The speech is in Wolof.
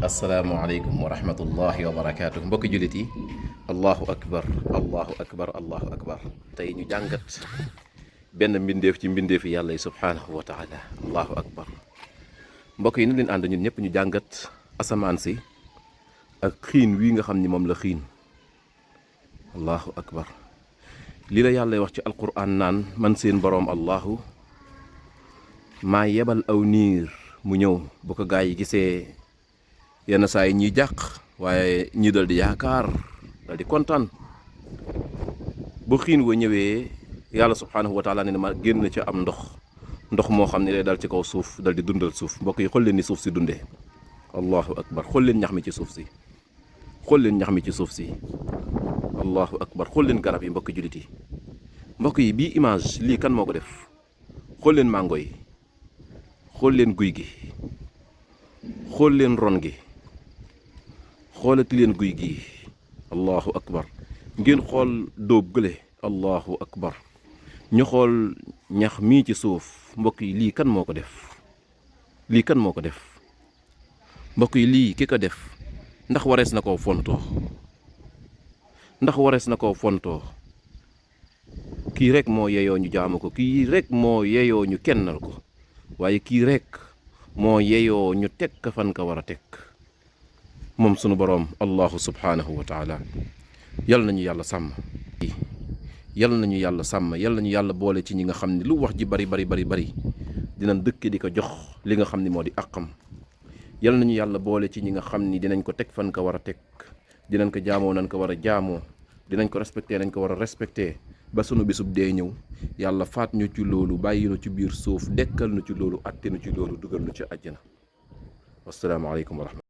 asalaamualeykum wa rahmatullahi wa barakaatu mbokki jullit yi allahu akbar allahu akbar allahu akbar tey ñu jàngat benn mbindeef ci mbindeefi yàlla yi subhaanahu wa taala allahu akbar mbokk yi nu leen ànd ñun ñëpp ñu jàngat asamaan si ak xiin wii nga xam ni moom la xiin allahu akbar lii la yàlla wax ci alquran naan man seen boroom allahu maa yebal aw niir mu ñëw bu ko gaa yi gisee yenn saa yi ñuy jàq waaye ñi dal di yaakaar dal di kontaan bu xiin wa ñëwee yàlla subhaanahu wa taala ne ma génn ca am ndox moo xam ne day dal ci kaw suuf dal di dundal suuf mbokk yi xool leen ni suuf si dundee allahu akbar xool leen ñax mi ci suuf si xool leen ñax mi ci suuf si allahu akbar xool leen garab yi mbokki jullit yi mbokk yi bii image lii kan moo ko def xool leen mango yi xool leen guy gi xool leen ron gi xoolati leen guy gi allahu akbar ngeen xool dóob gële allahu akbar ñu xool ñax mii ci suuf mbokk yi lii kan moo ko def lii kan moo ko def mbokk yi lii ki ko def ndax warees na koo fontoo ndax warees na koo fontoo kii rek moo yeyoo ñu jaamu ko kii rek moo yeyoo ñu kennal ko waaye kii rek moo yeyoo ñu teg ka fan ka war a teg moom sunu boroom allahu subhaanahu wa taala yal nañu yàlla sàmm yal nañu yàlla sàmm yal nañu yàlla boole ci ñi nga xam ne lu wax ji bari dinañ dëkk di ko jox li nga xam ni moo di àqam yal nañu yàlla boole ci ñi nga xam ni dinañ ko teg fan ka war a teg dinañ ko jaamoo nañ ko war a jaamoo dinañ ko respecté nañ ko war a respecté ba sunu bisub dee ñëw yàlla faat ñu ci loolu bàyyi nu ci biir suuf dekkal nu ci loolu atte nu ci loolu dugal nu ci àjjana wassalaamu aleykum wa rahmatulah